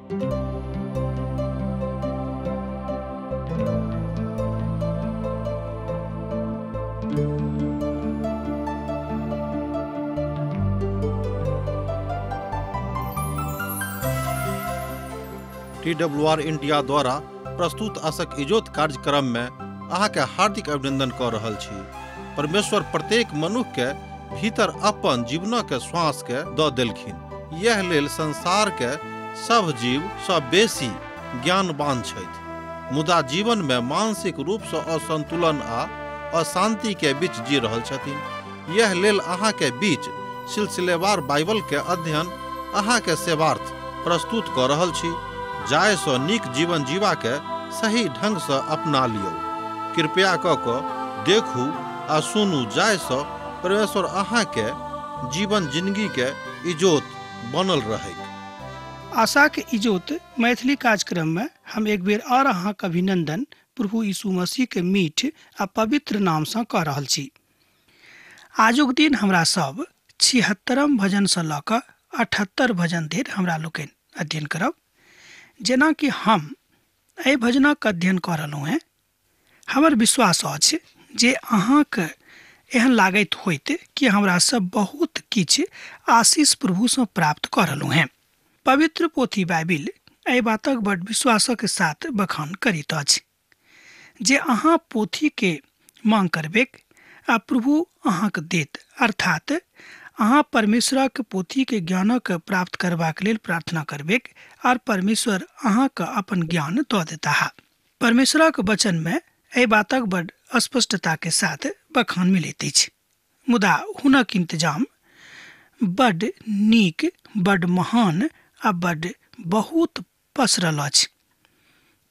TWR India द्वारा प्रस्तुत आशक इजोत कार्यक्रम में अहाँ के हार्दिक अभिनंदन कर रहल छी। परमेश्वर प्रत्येक मनुख के भीतर अपन जीवन के श्वास के द देलखिन। यह लेल संसार के सब जीव सँ बेसी ज्ञानवान छथि, मुदा जीवन में मानसिक रूप से असंतुलन आ अशांति के बीच जी रहल छथिन। यह लेल अहाँ के बीच सिलसिलेवार बाइबल के अध्ययन अहाँ के सेवार्थ प्रस्तुत कर रहल छी, जाय सँ नीक जीवन जीवा के सही ढंग से अपना लियौ। कृपया क देखू आ सुनू, जाय सँ परमेश्वर अहाँ के जीवन जिंदगी के इजोत बनल रहे। आशा के इजोत मैथिली कार्यक्रम में हम एक बेर और अहाँ के अभिनंदन प्रभु यीशु मसीह के मीठ आ पवित्र नाम से कऽ रहल छी। आजुक दिन हमरा सब 76 भजन से लऽ कऽ 78 भजन धरि हमरा लोकनि अध्ययन करब। जेना कि हम एहि भजनक अध्ययन कऽ रहलहुँ हेँ, हमर विश्वास अछि जे अहाँके एहन लागैत होइत कि हमरा सब बहुत किछु आशीष प्रभुसँ प्राप्त कऽ रहलहुँ हेँ। पवित्र पोथी बाइबिल एहि बातक बड विश्वासक साथ बखान करैत अछि जे अहाँ पोथीके मांग करबेक आ प्रभु अहाँके देत, अर्थात अहाँ परमेश्वरक पोथीके ज्ञानक प्राप्त करबाक लेल प्रार्थना करबेक और परमेश्वर अहाँके अपन ज्ञान दऽ देताह। परमेश्वरक वचनमे एहि बातक बड स्पष्टता के साथ बखान मिलैत अछि, मुदा हुनक इंतजाम बड नीक, बड महान आ बड बहुत पसरल अछि।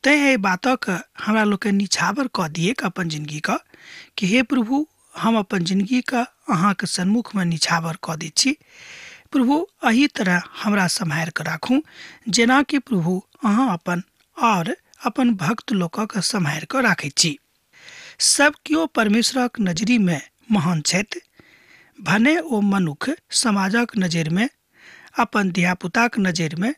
तैं एहि बातक हमरा लोकनि निछावर कऽ दिएक अपन जिनगीके कि हे प्रभु, हम अपन जिनगीके अहाँके सन्मुखमे निछावर कऽ दै छी। प्रभु एहि तरह हमरा सम्हारि कऽ राखू जेनाकि प्रभु अहाँ अपन और अपन भक्त लोकक सम्हारि कऽ राखै छी। सब केओ परमेश्वरक नजरीमे महान छथि, भने ओ मनुख समाजक नजरिमे, अपन धियापुताक नजरिमे,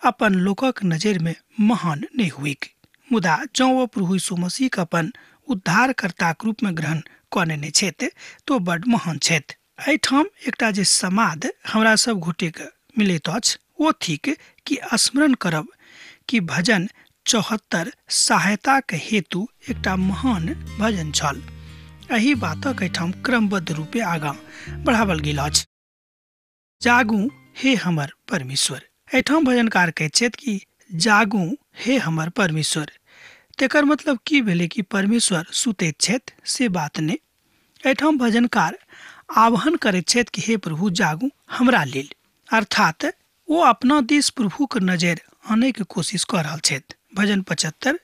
अपन लोकक नजरिमे महान नहि हुइक, मुदा जँ ओ प्रभु यीशु मसीहके अपन उद्धारकर्ताक रूपमे ग्रहण कऽ नेने छथि तो बड महान छथि। एहिठाम एकटा जे समाद हमरा सब गोटेके मिलैत अछि ओ थिक कि स्मरण करब कि भजन 74 सहायताक हेतु एकटा महान भजन छल। एहि बातक एहिठाम क्रमबद्ध रूपे आगाँ बढ़ावल गेल अछि। जागू हे हमर परमेश्वर, एहिठाम भजनकार कहैत छथि कि जागू हे हमर परमेश्वर। तेकर मतलब की भेलै कि परमेश्वर सुतैत छथि से बात नहि। एहिठाम भजनकार आह्वान करैत छथि कि हे प्रभु जागू हमरा लेल, अर्थात ओ अपना दिस प्रभुके नजरि आनैके कोशिश कऽ रहल छथि। भजन 75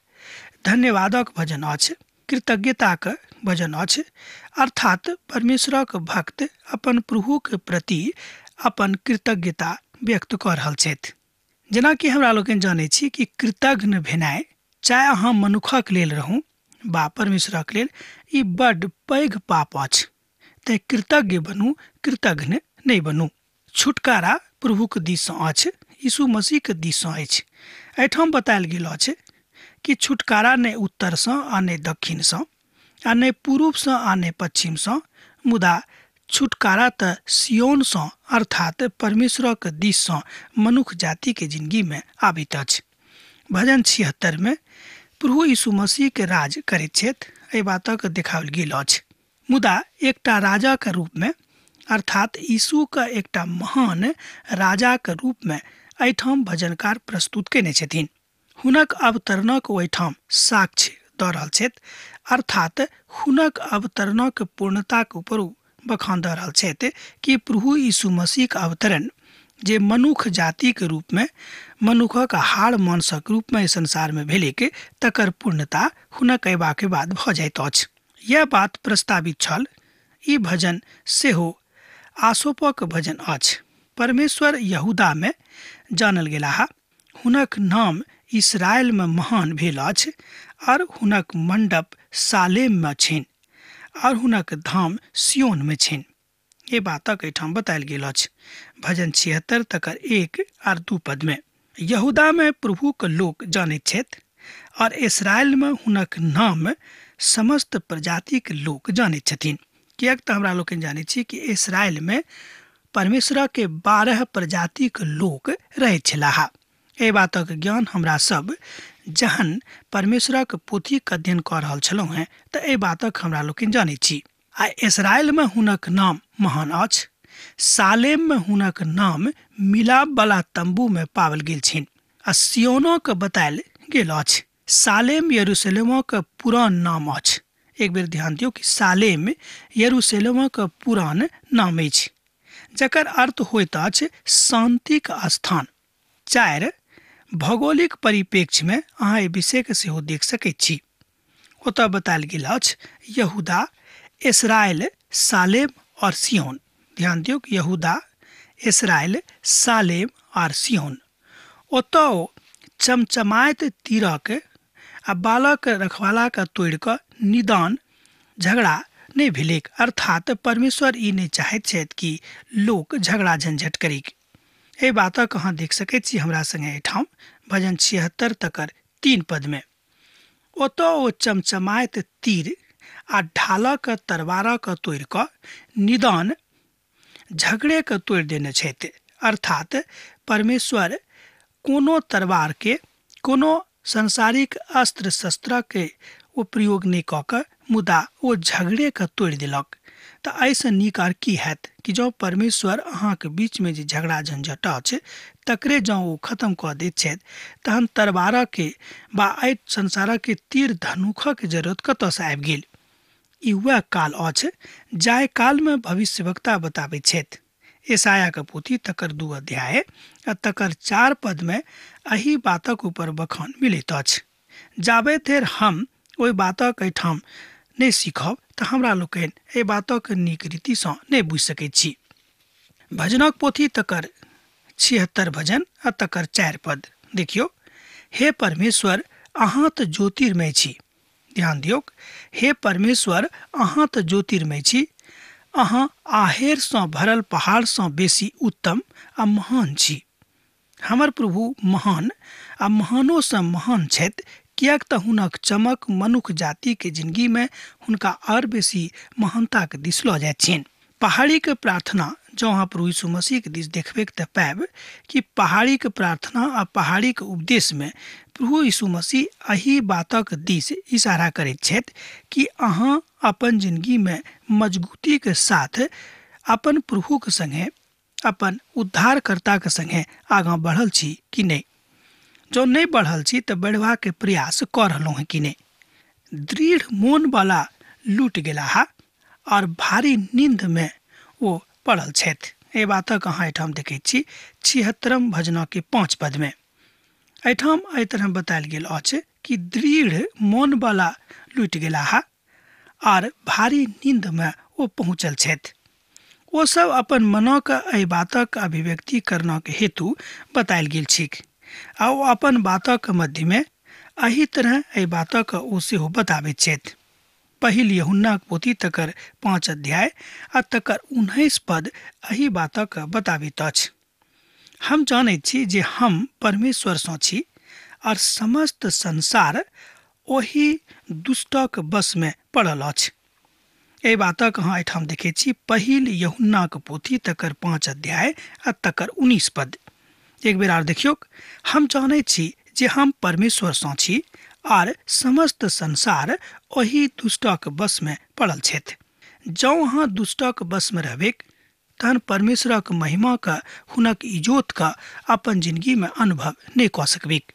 धन्यवादक भजन अछि, कृतज्ञताक भजन अछि, अर्थात परमेश्वरक भक्त अपन प्रभुके प्रति अपन कृतज्ञता व्यक्त कऽ रहल छथि। जेनाकि हमरा लोकनि जानै छी कि कृतज्ञ भेनाइ, चाहे अहाँ मनुखक लेल रहू बा परमेश्वरक लेल, ई बड पैघ पाप अछि। तैं कृतज्ञ बनू, कृतज्ञ नहि बनू। छुटकारा प्रभुके दिससँ अछि, यीशु मसीहके दिससँ अछि। एहिठाम बतायल गेल अछि कि छुटकारा नहि उत्तरसँ आ नहि दक्षिणसँ आ नहि पूर्वसँ आ नहि पश्चिमसँ, मुदा छुटकारा तऽ सियोनसँ अर्थात परमेश्वरक दिससँ मनुख जातिके जिंदगीमे आबैत अछि। भजन 76 में प्रभु यीशु मसीहके राज करैत छथि, एहि बातक देखाओल गेल अछि। मुदा एकटा राजाके रूपमे, अर्थात यीशुके एकटा महान राजाके रूपमे एहिठाम भजनकार प्रस्तुत कयने छथिन। हुनक अवतरणक ओहिठाम साक्ष्य दऽ रहल छथि, अर्थात हुनक अवतरणक पूर्णताक ऊपर बखान दऽ रहल छथि कि प्रभु यीशु मसीहके अवतरण जे मनुख जातिके रूपमे, मनुखक हाड़ मांसक रूपमे संसारमे भेलैक, तकर पूर्णता हुनक अयबाके बाद भऽ जाइत अछि। यह बात प्रस्तावित छल। ई भजन सेहो आसोपक भजन अछि। परमेश्वर यहूदामे जानल गेलाह, हुनक नाम इसराइलमे महान भेल अछि और हुनक मंडप सालेममे छनि और हुनक धाम सियोनमे छनि। ये बातक एहिठाम बतायल गेल अछि। भजन 76 तकर 1 और 2 पद में। यहूदामे प्रभुके लोक जानैत छथि और इसराइलमे हुनक नाम समस्त प्रजातिके लोक जानैत छथिन। किएक तऽ हमरा लोकनि जानैत छी कि इसराइलमे परमेश्वरके 12 प्रजातिके लोक रहैत छलाह। एहि बातक ज्ञान हमरा सब जहन परमेश्वरक पोथीके अध्ययन कऽ रहल छलहुँ हेँ तऽ एहि बातक हमरा लोकनि जानैत छी। आ इसराइलमे हुनक नाम महान अछि। सालेममे हुनक नाम मिलापवला तम्बूमे पाओल गेल छनि आ सियोनोके बतायल गेल अछि। सालेम यरूशलेमक पुरान नाम अछि। एक बेर ध्यान दियौ कि सालेम यरूशलेमक पुरान नाम अछि, जकर अर्थ होइत अछि शान्तिक स्थान। 4 भौगोलिक परिप्रेक्ष्यमे अहाँ एहि विषयके सेहो देख सकैत छी। ओतऽ बतायल गेल अछि यहूदा, इसराइल, सालेम और सियोन। ध्यान दियौ कि यहूदा, इसराइल, सालेम और सियोन। ओतऽ चमचमाइत तीरक आ बालक रखवालाके तोड़ि कऽ निदान झगड़ा नहि भेलैक। अर्थात परमेश्वर ई नहि चाहैत छथि कि लोक झगड़ा झंझट करिक। एहि बातक अहाँ देख सकैत छी हमरा संगे एहिठाम भजन 76 तकर 3 पदमे। ओतऽ ओ चमचमाइत तीर आ ढालक तरवारक तोड़ि कऽ निदान झगड़ेके तोड़ि देने छथि। अर्थात परमेश्वर कोनो तरवारके, कोनो सांसारिक अस्त्र शस्त्रके ओ प्रयोग नहि कऽ कऽ मुदा ओ झगड़ेके तोड़ि देलक। तऽ एहिसँ नीक आर की हैत कि जँ परमेश्वर अहाँके बीचमे जे झगड़ा झंझट अछि तकरे जँ ओ खत्म कऽ दैत छथि तहन तरवारके वा एहि संसारके तीर धनुखक जरूरत कतऽसँ आबि गेल? ई वएह काल अछि जाहि कालमे भविष्यवक्ता बताबैत छथि। यशायाके पोथी तकर 2 अध्याय आ तकर 4 पदमे एहि बातक ऊपर बखान मिलैत अछि। जाबे धरि हम ओहि बातक एहिठाम नहि सीखब तऽ हमरा लोकनि एहि बातक नीक रीतिसँ नहि बुझि सकैत छी। भजनक पोथी तकर 76 भजन आ तकर 4 पद देखियौ। हे परमेश्वर, अहाँ तऽ ज्योतिर्मय छी। ध्यान दियौक, हे परमेश्वर, अहाँ तऽ ज्योतिर्मय छी। अहाँ आहेरसँ भरल पहाड़सँ बेसी उत्तम आ महान छी। हमर प्रभु महान आ महानोसँ महान छथि, किएक तऽ हुनक चमक मनुख जातिके जिंदगीमे हुनका आओर बेसी महानताके दिस लऽ जाइत छनि। पहाड़ीके प्रार्थना जँ अहाँ प्रभु यीशु मसीहके दिस देखबैक तऽ पायब कि पहाड़ीके प्रार्थना आ पहाड़ीके उपदेशमे प्रभु यीशु मसीह एहि बातक दिस इशारा करैत छथि कि अहाँ अपन जिंदगीमे मजबूतीके साथ अपन प्रभुके संगे, अपन उद्धारकर्ताके संगे आगाँ बढ़ल छी कि नहि। जँ नहि बढ़ल छी तऽ बढ़बाके प्रयास कऽ रहलहुँ हेँ कि नहि। दृढ़ मोनवला लूट गेलाह और भारी नींदमे ओ पड़ल छथि। एहि बातक अहाँ एहिठाम देखैत छी 76 भजनके 5 पदमे। एहिठाम एहि तरह बतायल गेल अछि कि दृढ़ मोनवला लूटि गेलाह और भारी नींदमे ओ पहुँचल छथि। ओ सब अपन मनक एहि बातक अभिव्यक्ति करनाक हेतु बतायल गेल छैक आ ओ अपन बातक मध्यमे एहि तरह एहि बातक ओ सेहो बताबैत छथि। पहिल यूहन्नाक पोथी तकर 5 अध्याय आ तकर 19 पद एहि बातक बताबैत अछि। हम जानैत छी जे हम परमेश्वरसँ छी और समस्त संसार ओहि दुष्टक वशमे पड़ल अछि। एहि बातक अहाँ एहिठाम देखैत छी पहिल यूहन्नाक पोथी तकर 5 अध्याय आ तकर 19 पद। एक बेर आर देखियौ, हम जानैत छी जे हम परमेश्वरसँ छी आर समस्त संसार ओहि दुष्टक वशमे पड़ल छथि। जँ अहाँ दुष्टक वशमे रहबैक तहन परमेश्वरक महिमाके, हुनक इजोतके अपन जिंदगीमे अनुभव नहि कऽ सकबैक।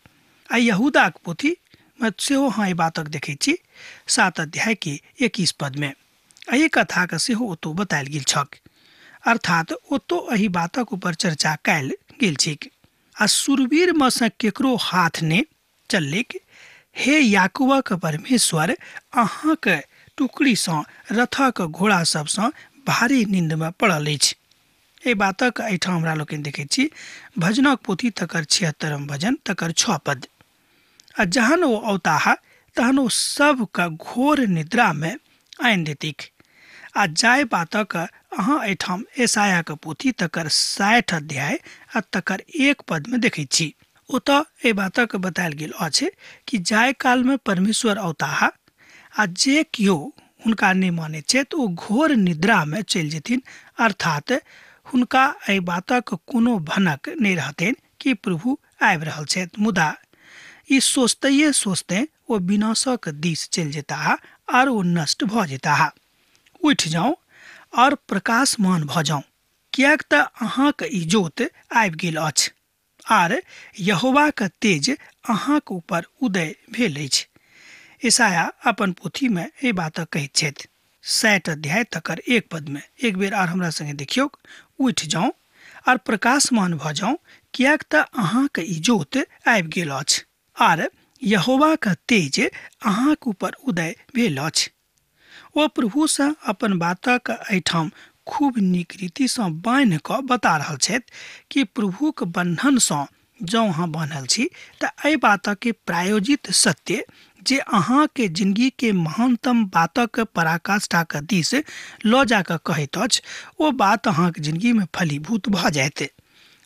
आ यहूदाक पोथीमे सेहो अहाँ एहि बातक देखैत छी 7 अध्यायके 21 पदमे। एहि कथाके सेहो ओतौ बतायल गेल छक, अर्थात ओतौ एहि बातक ऊपर चर्चा कयल गेल छैक। आ सुरवीरमे सँ केकरो हाथ नहि चललैक। हे याकूबक परमेश्वर, अहाँके टुकड़ीसँ रथक घोड़ा सबसँ भारी नींदमे पड़ल अछि। एहि बातक एहिठाम हमरा लोकनि देखैत छी भजनक पोथी तकर 76 भजन तकर 6 पद। आ जहन ओ औताह तहन ओ सबके घोर निद्रामे आनि देतिक। आ जाहि बातक अहाँ एहिठाम यशायाके पोथी तकर 60 अध्याय आ तकर 1 पदमे देखैत छी। ओतऽ एहि बातक बतायल गेल अछि कि जाय कालमे परमेश्वर औताह आ जे केओ हुनका नहि मानैत छथि ओ घोर निद्रामे चलि जेथिन, अर्थात हुनका एहि बातक कोनो भनक नहि रहतनि कि प्रभु आबि रहल छथि। मुदा ई सोचते सोचते ओ विनाशक दिस चलि जेताह आर ओ नष्ट भऽ जेताह। उठि जाउ और प्रकाशमान भऽ जाउ, किएक तऽ अहाँक इजोत आबि गेल अछि आर यहोवाक तेज अहाँक ऊपर उदय भेल अछि। ईसाया अपन पोथीमे एहि बातक कहैत छथि 60 अध्याय तकर 1 पदमे। एक बेर आर हमरा संगे देखियौक, उठि जाउ आर प्रकाशमान भऽ जाउ, किएक तऽ अहाँक इजोत आबि गेल अछि आर यहोवाक तेज अहाँक ऊपर उदय भेल अछि। ओ प्रभुसँ अपन बातक एहिठाम खूब नीक रीतिसँ बान्हि कऽ बता रहल छथि कि प्रभुक बन्धनसँ जँ अहाँ बान्हल छी तऽ एहि बातके प्रायोजित सत्य जे अहाँके जिंदगीके महानतम बातक पराकाष्ठाक दिस लऽ जाकऽ कहैत अछि, ओ बात अहाँके जिंदगीमे फलीभूत भऽ जायत।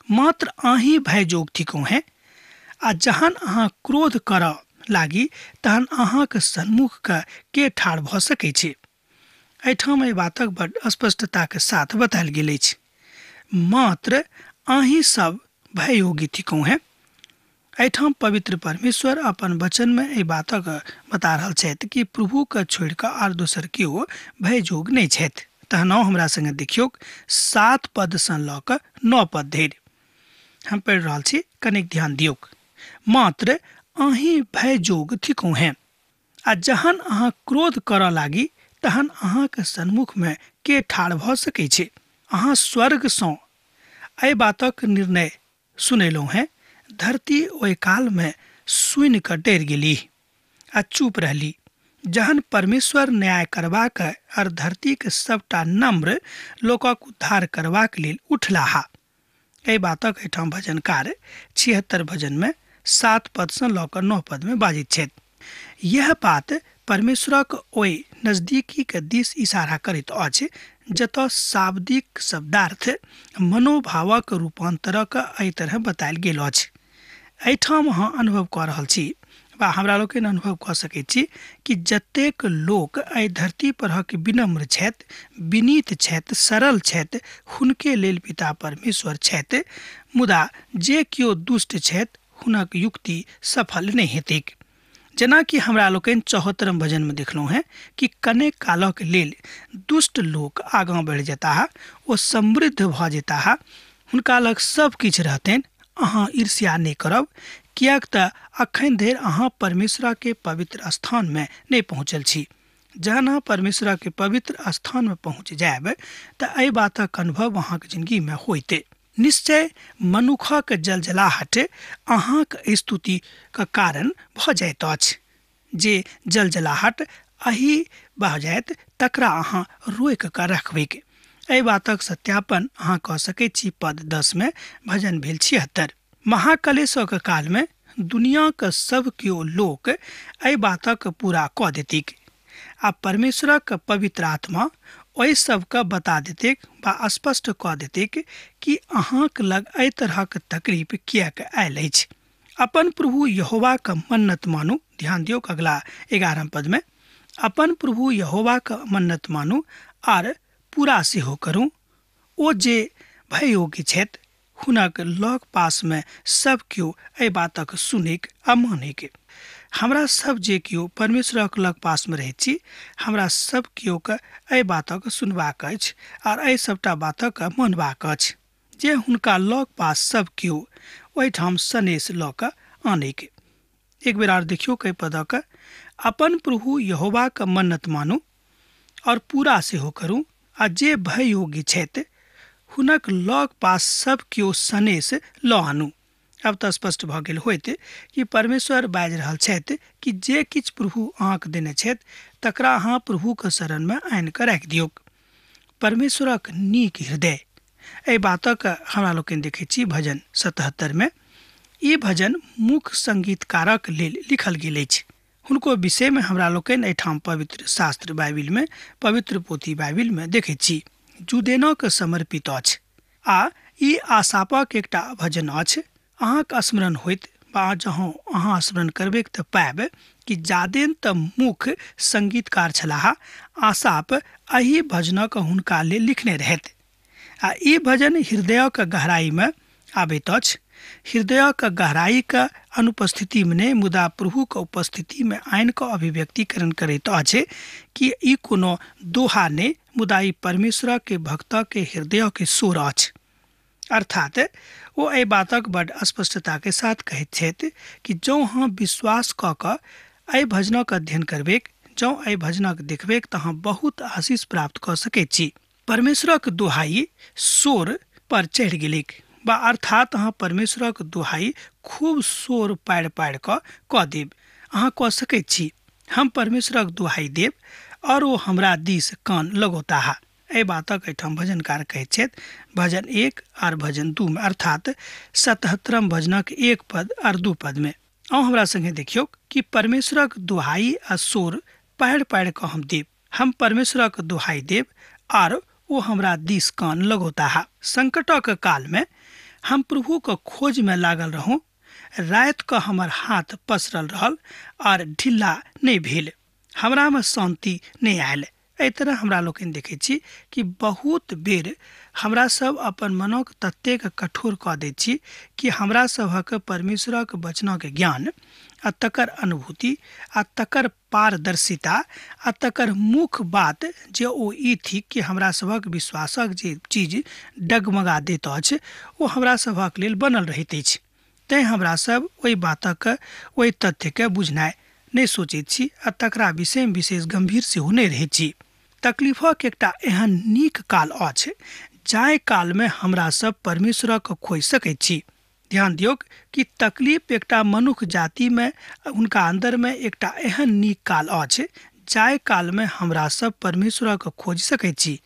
मात्र अहीं भयजोग थिकहुँ हेँ, आ जहन अहाँ क्रोध करऽ लागी तहन अहाँके सन्मुखके के ठाढ़ भऽ सकै छै। एहिठाम एहि बातक बड स्पष्टताके साथ बतायल गेल अछि, मात्र अहीं सब भययोगी थिकहुँ हेँ। एहिठाम पवित्र परमेश्वर अपन वचनमे एहि बातक बता रहल छथि कि प्रभुके छोड़ि कऽ आर दोसर केओ भयजोग नहि छथि। तहन हमरा संगे देखियौक 7 पदसँ लऽ कऽ 9 पद धरि हम पढ़ि रहल छी, कनिक ध्यान दियौक। मात्र अहीं भयजोग थिकहुँ हेँ, आ जहन अहाँ क्रोध करऽ लागी तहन अहाँके सन्मुखमे के ठाढ़ भऽ सकै छै। अहाँ स्वर्गसँ एहि बातक निर्णय सुनेलहुँ हेँ, धरती ओहि कालमे सुनि कऽ डरि गेली आ चुप रहली। जहन परमेश्वर न्याय करबाक आर धरतीके सबटा नम्र लोकक उद्धार करबाक लेल उठलाह। एहि बातक एहिठाम भजनकार 76 भजनमे 7 पदसँ लऽ कऽ 9 पदमे बाजैत छथि। यह बात परमेश्वरक ओहि नजदीकीके दिस इशारा करैत अछि जतऽ शाब्दिक शब्दार्थ मनोभावक रूपान्तरक एहि तरह बतायल गेल अछि। एहिठाम अहाँ अनुभव कऽ रहल छी वा हमरा लोकनि अनुभव कऽ सकैत छी कि जतेक लोक एहि धरती परहक विनम्र छथि, विनीत छथि, सरल छथि, हुनके लेल पिता परमेश्वर छथि। मुदा जे केओ दुष्ट छथि हुनक युक्ति सफल नहि हेतैक। जेनाकि हमरा लोकनि 74 भजनमे देखलहुँ हेँ कि कनेक कालक लेल दुष्ट लोक आगाँ बढ़ि जेताह, ओ समृद्ध भऽ जेताह, हुनका लग सब किछु रहतनि, अहाँ ईर्ष्या नहि करब, किएक तऽ अखन धरि अहाँ परमेश्वरके पवित्र स्थानमे नहि पहुँचल छी। जहन अहाँ परमेश्वरके पवित्र स्थानमे पहुँच जायब तऽ एहि बातक अनुभव अहाँके जिंदगीमे होइते। निश्चय मनुखक जलजलाहट अहाँक स्तुतिक कारण भऽ जाइत अछि। जे जलजलाहट अही भऽ जायत तकरा अहाँ रोकि कऽ रखबैक। एहि बातक सत्यापन अहाँ कऽ सकैत छी पद 10 मे भजन भेल 76। महाकलेशक कालमे दुनियाक सब केओ लोक एहि बातक पूरा कऽ देतिक आ परमेश्वरक पवित्र आत्मा ओहि सबके बता देतैक वा स्पष्ट कऽ देतैक कि अहाँक लग एहि तरहक तकलीफ किएक आयल अछि। अपन प्रभु यहोवाक मन्नत मानू। ध्यान दियौक अगला 11 पदमे, अपन प्रभु यहोवाक मन्नत मानू आर पूरा सेहो करू। ओ जे भययोग्य छथि हुनक लग पासमे सब केओ एहि बातक सुनैक आ मानैक। हमरा सब जे केओ परमेश्वरक लग पासमे रहैत छी, हमरा सब केओके एहि बातक सुनबाक अछि आर एहि सबटा बातक मानबाक अछि जे हुनका लग पास सब केओ ओहिठाम सनेस लऽ कऽ आनैक। एक बेर आर देखियौ कई पदक, अपन प्रभु यहोवाक मन्नत मानू और पूरा सेहो करू आ जे भययोग्य छथि हुनक लग पास सब केओ सनेस लऽ आनू। अब तऽ स्पष्ट भऽ गेल होइत कि परमेश्वर बाजि रहल छथि कि जे किछु प्रभु अहाँके देने छथि तकरा अहाँ प्रभुके शरणमे आनि कऽ राखि दियौक। परमेश्वरक नीक हृदय एहि बातक हमरा लोकनि देखै छी भजन 77 मे। ई भजन मुख्य संगीतकारक लेल लिखल गेल अछि। हुनको विषयमे हमरा लोकनि एहिठाम पवित्र शास्त्र बाइबिलमे, पवित्र पोथी बाइबिलमे देखै छी। जुदेनक समर्पित अछि आ ई आसापक एकटा भजन अछि। अहाँके स्मरण होइत बा जहाँ अहाँ स्मरण करबै तऽ पायब कि जादेन तऽ मुख्य संगीतकार छलाह आसाप एहि भजनक हुनका लेल लिखने रहथि। आ ई भजन हृदयक गहराइमे आबैत अछि। हृदयक गहराइक अनुपस्थितिमे नहि, मुदा प्रभुक उपस्थितिमे आनि कऽ अभिव्यक्तिकरण करैत अछि कि ई कोनो दोहा नहि, मुदा ई परमेश्वरके भक्तके हृदयके स्वर अछि। अर्थात ओ एहि बातक बड स्पष्टताके साथ कहैत छथि कि जँ अहाँ विश्वास कऽ कऽ एहि भजनक अध्ययन करबैक, जँ एहि भजनक देखबैक तऽ अहाँ बहुत आशीष प्राप्त कऽ सकैत छी। परमेश्वरक दोहाई शोर पर चढ़ि गेलैक बा अर्थात अहाँ परमेश्वरक दोहाई खूब शोर पाड़ि पाड़ि कऽ कऽ देब। अहाँ कऽ सकैत छी, हम परमेश्वरक दोहाई देब और ओ हमरा दिस कान लगौताह। एहि बातक एहिठाम भजनकार कहैत छथि भजन 1 और भजन 2 में, अर्थात 77 भजनक 1 पद और 2 पद में। अहाँ हमरा संगे देखियौ कि परमेश्वरक दोहाई आ शोर पाड़ि पाड़ि कऽ हम देब, हम परमेश्वरक दोहाई देब और ओ हमरा दिस कान लगौताह। संकटक कालमे हम प्रभुक खोजमे लागल रहूँ, राति कऽ हमर हाथ पसरल रहल और ढिल्ला नहि भेल, हमरामे शान्ति नहि आयल। एहि तरह हमरा लोकनि देखै छी कि बहुत बेर हमरा सब अपन मनक ततेक कठोर कऽ दैत छी कि हमरा सभक परमेश्वरक वचनक ज्ञान आ तकर अनुभूति आ तकर पारदर्शिता आ तकर मुख्य बात जे ओ ई थिक कि हमरा सभक विश्वासक जे चीज डगमगा दैत अछि ओ हमरा सभक लेल बनल रहैत अछि। तैँ हमरा सब ओहि बातक ओहि तथ्यके बुझनाइ नहि सोचैत छी आ तकरा विषयमे विशेष गम्भीर सेहो नहि रहैत छी। तकलीफक एकटा एहन नीक काल अछि जाहि कालमे हमरा सब परमेश्वरक खोजि सकैत छी। ध्यान दियौक कि तकलीफ एकटा मनुख जातिमे हुनका अन्दरमे एकटा एहन नीक काल अछि जाहि कालमे हमरा सब परमेश्वरक खोजि सकैत छी।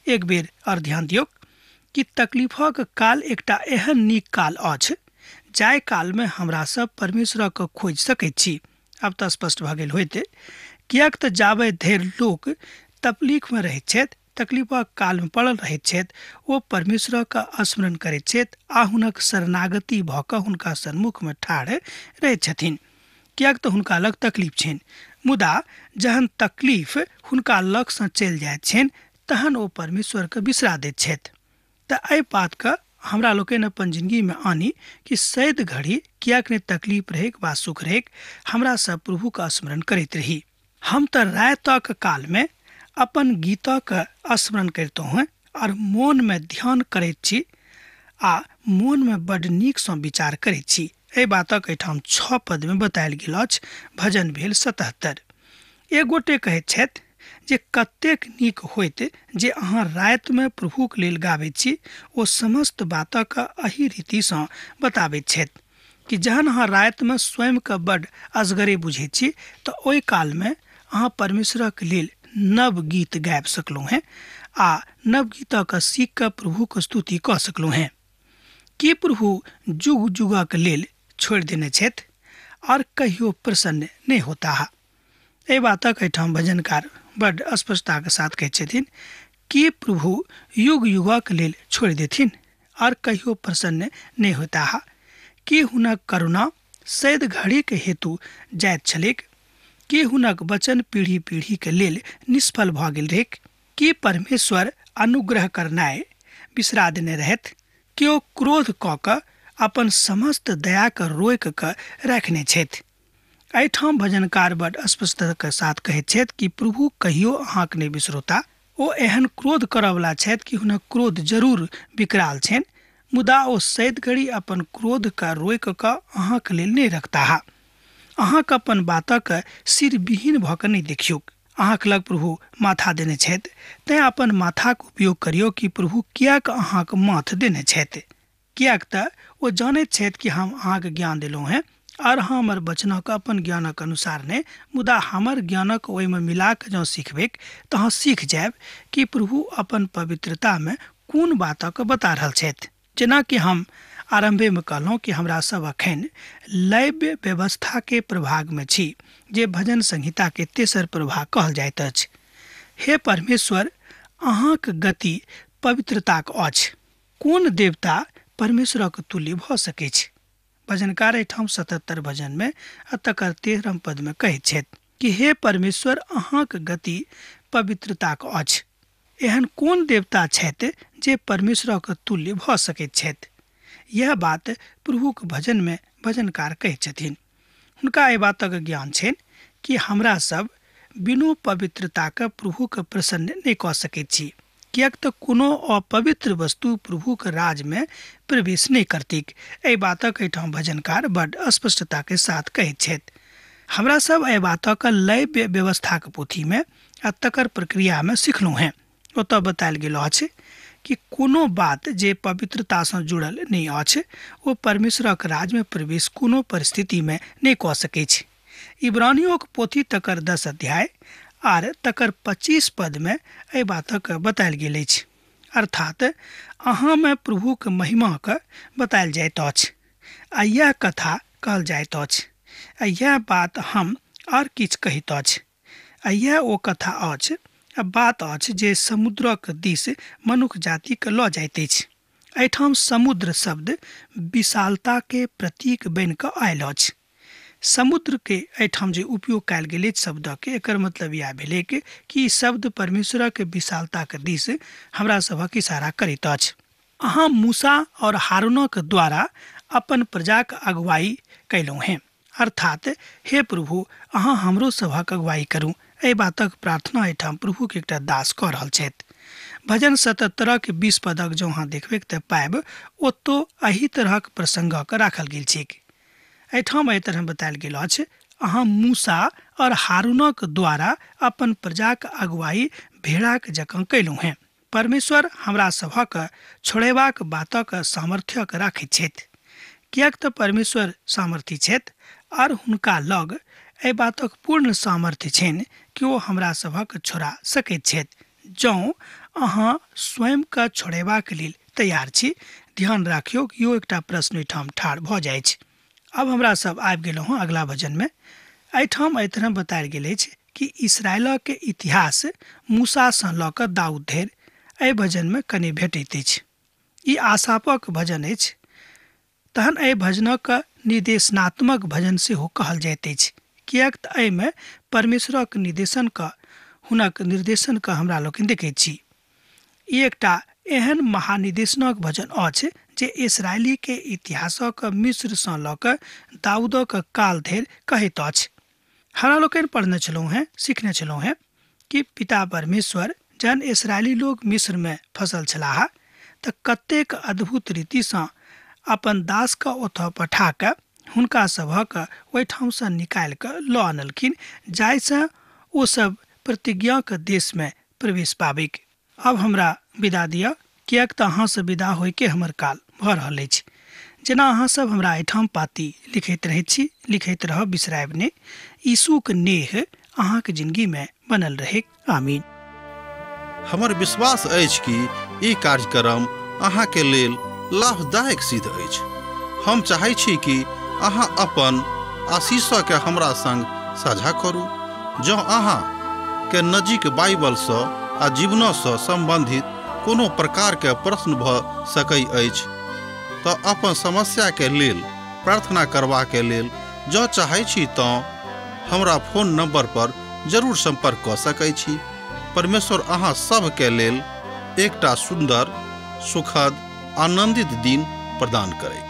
एक बेर और ध्यान दियौक कि तकलीफक काल एकटा एहन नीक काल अछि जाहि कालमे हमरा सब परमेश्वरक खोजि सकैत छी। आब तऽ स्पष्ट भऽ गेल होइते, किएक तऽ जाबे धरि लोक तकलीफमे रहैत छथि, तकलीफक कालमे पड़ल रहैत छथि, ओ परमेश्वरक स्मरण करैत छथि आ हुनक शरणागति भऽ कऽ हुनका सन्मुखमे ठाढ़ रहैत छथिन, किएक तऽ हुनका लग तकलीफ छनि। मुदा जहन तकलीफ हुनका लगसँ चलि जाइत छनि तहन ओ परमेश्वरके बिसरा दैत छथि। तऽ एहि बातके हमरा लोकनि अपन जिंदगीमे आनी कि सैद घड़ी किएक नहि तकलीफ रहैक वा सुख रहैक, हमरा सब प्रभुके स्मरण करैत रही। हम तऽ रातिक कालमे अपन गीतक स्मरण करितहुँ हेँ और मोनमे ध्यान करैत छी आ मोनमे बड नीकसँ विचार करैत छी। एहि बातक एहिठाम 6 पदमे बतायल गेल अछि। भजन भेल 77। एक गोटे कहैत छथि जे कतेक नीक होइत जे अहाँ रातिमे प्रभुक लेल गाबैत छी, ओ समस्त बातक एहि रीतिसँ बताबैत छथि कि जहन अहाँ रातिमे स्वयंके बड असगरे बुझैत छी तऽ ओहि कालमे अहाँ परमेश्वरक लेल नव गीत गाबि सकलहुँ हेँ आ नव गीतक सीख कऽ प्रभुक स्तुति कऽ सकलहुँ हेँ। कि प्रभु जुग जुगक लेल छोड़ि देने छथि और कहियो प्रसन्न नहि होता। एहि बातक एहिठाम भजनकार बड स्पष्टताके साथ कहैत छथिन कि प्रभु युग युगक लेल छोड़ि देथिन और कहियो प्रसन्न नहि होता। कि हुनक करुणा सैद घड़ीके हेतु जाइत छलैक? कि हुनक वचन पीढ़ी पीढ़ीके लेल निष्फल भऽ गेल रहैक? कि परमेश्वर अनुग्रह करनाइ बिसरा देने रहथि? केओ क्रोध कऽ कऽ अपन समस्त दयाके रोकि कऽ राखने छथि? एहिठाम भजनकार बड स्पष्टताके साथ कहैत छथि कि प्रभु कहियो अहाँके नहि बिसरौता। ओ एहन क्रोध करऽवला छथि कि हुनक क्रोध जरूर विकराल छनि, मुदा ओ सैद घड़ी अपन क्रोधके रोकि कऽ अहाँके लेल नहि रखताह। अहाँके अपन बातक सिरविहीन भऽ कऽ नहि देखियौक। अहाँके लग प्रभु माथा देने छथि, तैँ अपन माथाक उपयोग करियौ कि प्रभु किएक अहाँके माथ देने छथि, किएक तऽ ओ जानैत छथि कि हम अहाँके ज्ञान देलहुँ हेँ और हमर वचनक अपन ज्ञानक अनुसार नहि, मुदा हमर ज्ञानक ओहिमे मिला कऽ जँ सिखबैक तऽ अहाँ सीख जायब कि प्रभु अपन पवित्रतामे कोन बातक बता रहल छथि। जेनाकि हम आरम्भेमे कहलहुँ कि हमरा सब अखन लैव्य व्यवस्थाके प्रभागमे छी, जे भजन संहिताके तेसर प्रभाग कहल जाइत अछि। हे परमेश्वर, अहाँक गति पवित्रताक अछि। कोन देवता परमेश्वरक तुल्य भऽ सकैछ? भजनकार एहिठाम 77 भजन में आ तकर 13 पद में कहैत छथि कि हे परमेश्वर, अहाँक गति पवित्रताक अछि। एहन कोन देवता छथि जे परमेश्वरक तुल्य भऽ सकैत छथि? यह बात प्रभुक भजन में भजनकार कहैत छथिन। हुनका एहि बातक ज्ञान छनि कि हमरा सब बिनु पवित्रताके प्रभुके प्रसन्न नहि कऽ सकैत छी, किएक तऽ कोनो अपवित्र वस्तु प्रभुक राजमे प्रवेश नहि करतीक। एहि बातक एहिठाम भजनकार बड स्पष्टताके साथ कहैत छथि। हमरा सब एहि बातक लय व्यवस्थाक पोथीमे आ तकर प्रक्रियामे सिखलहुँ हेँ। ओतऽ बतायल गेल अछि कि कोनो बात जे पवित्रतासँ जुड़ल नहि अछि ओ परमेश्वरक राजमे प्रवेश कोनो परिस्थितिमे नहि कऽ सकैत। इब्रानियोक पोथी तकर 10 अध्याय आर तकर 25 पदमे एहि बातक बतायल गेल अछि। अर्थात अहाँमे प्रभुक महिमाके बतायल जाइत अछि आ यह कथा कहल जाइत अछि आ यह बात हम आर किछु कहैत अछि आ यह ओ कथा अछि आ बात अछि जे समुद्रक दिस मनुख जातिके लऽ जाइत अछि। एहिठाम समुद्र शब्द विशालताके प्रतीक बनि कऽ आयल अछि। समुद्र के एहिठाम जे उपयोग कयल गेल अछि शब्दके, एकर मतलब इएह भेलै कि शब्द परमेश्वरक विशालताके दिस हमरा सभक इशारा करैत अछि। अहाँ मूसा और हारूनक द्वारा अपन प्रजाक अगुवाई कयलहुँ हेँ। अर्थात हे प्रभु, अहाँ हमरो सभक अगुवाई करू। एहि बातक प्रार्थना एहिठाम प्रभुके एकटा दास कऽ रहल छथि। भजन 77 के 20 पदक जँ अहाँ देखबै तऽ पाबि ओतौ एहि तरहक प्रसङ्गक राखल गेल छैक। एहिठाम एहि तरह बतायल गेल अछि, अहाँ मूसा और हारूनक द्वारा अपन प्रजाक अगुवाई भेड़ाक जकाँ कयलहुँ हेँ। परमेश्वर हमरा सभक छोड़ेबाक बातक सामर्थ्यक राखैत छथि, किएक तऽ परमेश्वर सामर्थ्य छथि और हुनका लग एहि बातक पूर्ण सामर्थ्य छनि कि ओ हमरा सभक छोड़ा सकैत छथि। जँ अहाँ स्वयंके छोड़ेबाक लेल तैयार छी, ध्यान राखियौ कि यो एकटा प्रश्न एहिठाम ठाढ़ भऽ जाइ छै। अब हमरा सब आबि गेलहुँ हँ अगला भजनमे। एहिठाम एहि तरह बतायल गेल अछि कि इसराइलके इतिहास मूसासँ लऽ कऽ दाऊद धरि एहि भजनमे कनि भेटैत अछि। ई आशापक भजन अछि। तहन एहि भजनक निर्देशनात्मक भजन सेहो कहल जाइत अछि, किएक तऽ एहिमे परमेश्वरक निर्देशनके हुनक निर्देशनके हमरा लोकनि देखैत छी। ई एकटा एहन महानिर्देशनक भजन अछि जे इसराइलीके इतिहासक मिस्रसँ लऽ कऽ दाऊदक काल धरि कहैत अछि। हमरा लोकनि पढ़ने छलहुँ हेँ, सीखने छलहुँ हेँ कि पिता परमेश्वर जहन इसराइली लोक मिस्रमे फँसल छलाह तऽ कतेक अद्भुत रीतिसँ अपन दासके ओतऽ पठा कऽ हुनका सभक ओहिठामसँ निकालि कऽ लऽ अनलखिन, जाहिसँ ओसभ प्रतिज्ञाके देशमे प्रवेश पाबिक। अब हमरा विदा दिअ, किएक तऽ अहाँसँ विदा होइके हमर काल भऽ रहल अछि। जेना अहाँसभ हमरा एहिठाम पाती लिखैत रहैत छी, लिखैत रहब, बिसरायब नहि। यीशुक नेह अहाँके जिंदगीमे बनल रहै। आमीन। हमर विश्वास अछि कि ई कार्यक्रम अहाँके लेल लाभदायक सिद्ध अछि। हम चाहै छी कि अहाँ अपन आशीषके हमरा संग साझा करू। जँ अहाँ के नजीक बाइबलसँ आ जीवनसँ सम्बन्धित कोनो प्रकारके प्रश्न भऽ सकै अछि तऽ अपन समस्याके लेल प्रार्थना करबाके लेल जँ चाहै छी तऽ हमरा फोन नंबर पर जरूर सम्पर्क कऽ सकै छी। परमेश्वर अहाँ सबके लेल एकटा सुन्दर, सुखद, आनंदित दिन प्रदान करै।